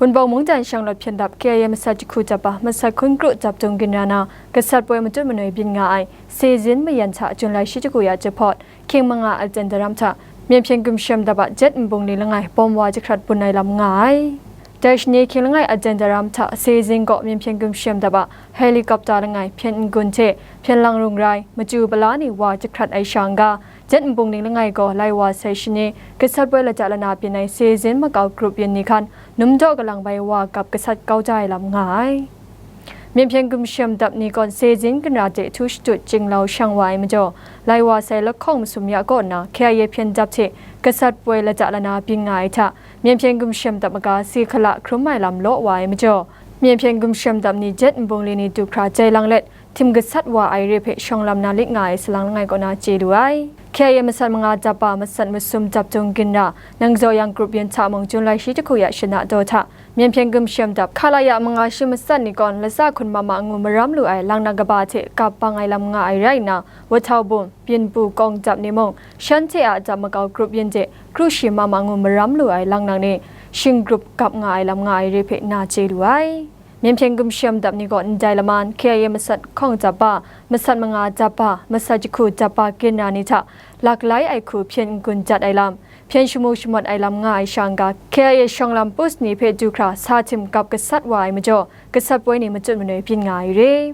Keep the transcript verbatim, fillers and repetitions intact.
Wunpawng mungdan shanglawt hpyen dap K I A masat jahku jahpa masat hkun kru dap dung ginra na gasat poi matut manoi byin nga ai sezin mayan hta Jun lai shi jahku ya jahpawt hkying manga Alten daram hta Myen hpyen gumshem dap a jet nbungli langai bawm wa jahkrat bun ai lam nga ai. Dai shani hkying langai Alten daram hta sezin gaw Myen hpyen gumshem dap a helicopter langai hpyen n-gun hte hpyen lang rung rai machyu pala ni wa jahkrat ai sha n-ga, jet nbungli langai gaw lai wa sai shani gasat poi lata lana byin ai sezin makau grup yin ni hkan num daw kalang bai wa gap gasat kau da ai lam nga ai. Myen hpyen gumshem dap ni gawn sezin ginra hte htu shatut chinglau shang wa ai majaw, lai wa sai lahkawng masum ya kaw nna K I A hpyen dap hte gasat poi lata lana byin nga ai hta, Myen hpyen gumshem dap maga si hkala hkrum ai lam law wa ai majaw, Myen hpyen gumshem dap ni jet nbungli ni du hkra jai lang let, htim gasat wa ai re hpe shawng lam na lit nga ai salang langai kaw na chye lu ai. K I A masat manga dap a masat masum dap dung ginra, nang zaw yang grup yin hta mung Jun lai shi jahku ya shana daw hta, Myen hpyen gumshem dap hkala ya manga shi masat ni gawn latsa hkun mama ngu maram lu ai lang na kaba hte gap bang ai lam nga ai rai nna, wahtau bum, byin bu kawng dap ni mung, shanhte a dap makau grup yin hte kru shi mama ngu maram lu ai lang nang ni, shing grup gap nga ai lam nga ai re hpe na chye lu ai. Myen hpyen gumshem dap ni gaw ndai laman K I A masat hkawng dap ba, masat manga dap ba, masat jahku dap ba ginra ni hta laklai ai hku hpyen n-gun jat ai lam, hpyen shamu shamawt ai lam nga ai sha n-ga, K I A shawng lam post ni hpe du hkra sa htim gap gasat wa ai majaw, gasat poi ni matut manoi byin nga ai re.